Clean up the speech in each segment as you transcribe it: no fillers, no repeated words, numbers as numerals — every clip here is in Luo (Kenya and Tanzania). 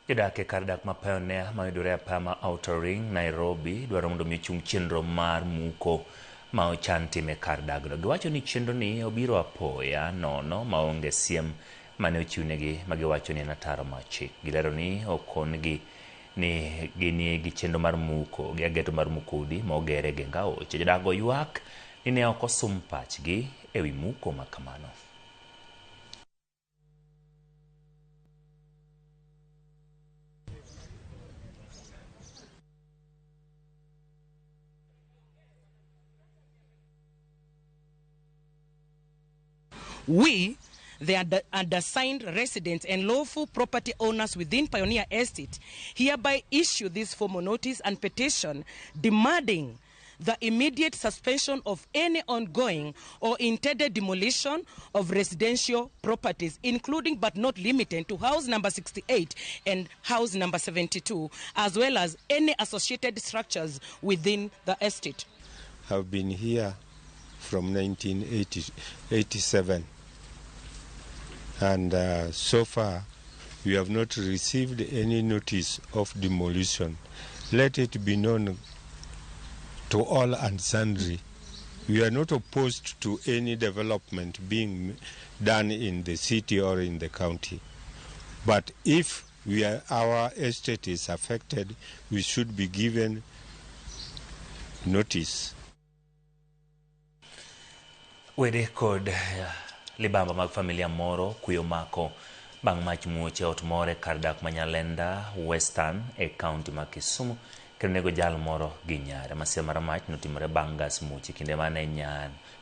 Jodak e kar dak ma Pioneer mayudore e apaya ma Outer Ring, Nairobi dwaro mondo mi ochung chenro mar muko ma ochan time e kar dagno. Giwacho ni chenro ni obiro apoya nono maonge siem mane ochiwnegi ma giwacho ni en ataro mar chik. Gilero ni okon-gi ni ginie gi chenro mar muko gi ageto mar muko udi ma oger e geng aoche. Jodak go ywak ni ne ok osum pachgi ewi muko ma kamano. We, the undersigned residents and lawful property owners within Pioneer Estate, hereby issue this formal notice and petition demanding the immediate suspension of any ongoing or intended demolition of residential properties, including but not limited to house number 68 and house number 72, as well as any associated structures within the estate. I've been here from 1987, and so far we have not received any notice of demolition. Let it be known to all and sundry, we are not opposed to any development being done in the city or in the county. But if our estate is affected, we should be given notice. Wede kod libamba mag familia moro kuyo mako bang' mach muoch e ot moro e kar dak ma Nyalenda Western e kaunti ma Kisumu kendo nego jal moro gi nyare. Masira mar mach notimore bang' gas muoch e kinde mane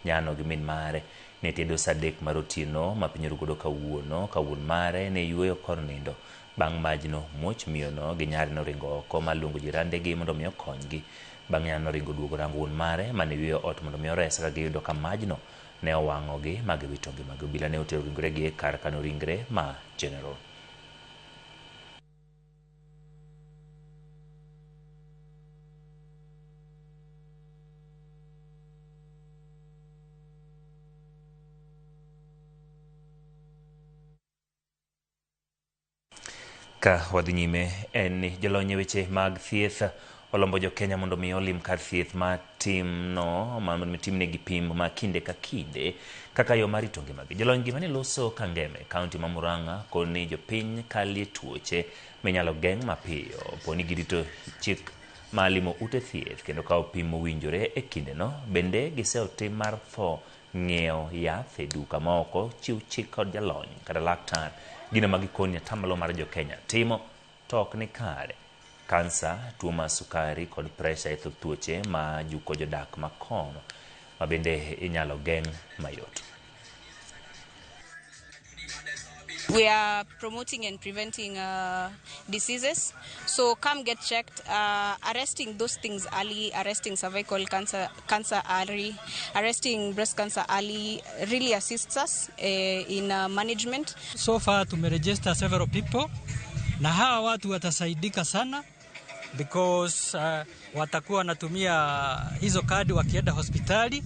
nyano gi min mare ne tedo sa 3 mar otieno ma piny orugodo kawuono ka wuon mare ne yueyo kor nindo. Bang' majno muoch miyono gi nyare noringo oko ma luongo jirandegi mondo mi okonygi. Bang' nyano noringo duogo rango wuon mare mane yueyo ot mondo mi orese ka giyudo ka majno ne owang'ogi ma giwito ngimagi. Obila ne otero ringregi e kar kano ringre ma General. Ka wadhi nyime en ni jolony e weche mag thieth olombo jo Kenya mondo mi olim kar thieth ma timno mondo mi timnegi pim ma kinde ka kinde kaka yo mar rito ngimagi. Jolony gi mane loso Kangeme, kaunti ma Murang'a, koni jopiny kalie tuoche minyalo geng' mapiyo poni girito chik ma limo ute thieth kendo kawo pim mowinjore e kindeno. Bende giseyo tim mar tho ng'iewo yath e duka ma oko chiw chik kod jalony kata laktar. Gino ma gikoni atamalo mar jo Kenya timo to ok ni kare. Kansa, tuo mar sukari kod presha e thoth tuoche ma juko jodak ma kono ma bende inyalo geng' mayot. We are promoting and preventing diseases, so come get checked. Arresting those things early, arresting cervical cancer early, arresting breast cancer early really assists us in management. So far tumeregister several people na hawa watu watasaidika sana because watakuwa wanatumia hizo kadi wakienda hospitali,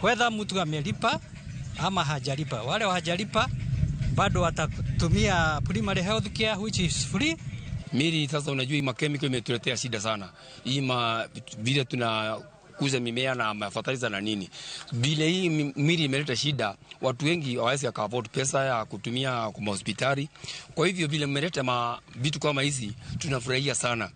whether mtu amelipa ama hajalipa. Wale hawajalipa bado watatumia primary health care which is free. Miri sasa unajua hii chemical imetuletea shida sana. Hii vile tunakuza mimea na fertilizer na nini. Vile hii miri imeleta shida, watu wengi hawawezi afford pesa ya kutumia kwa hospitali. Kwa hivyo vile mmeleta vitu kama hizi tunafurahia sana.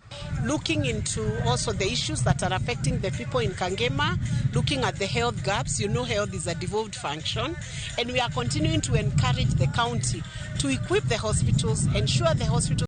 Looking into also the issues that are affecting the people in Kangema, looking at the health gaps. You know, health is a devolved function, and we are continuing to encourage the county to equip the hospitals, ensure the hospitals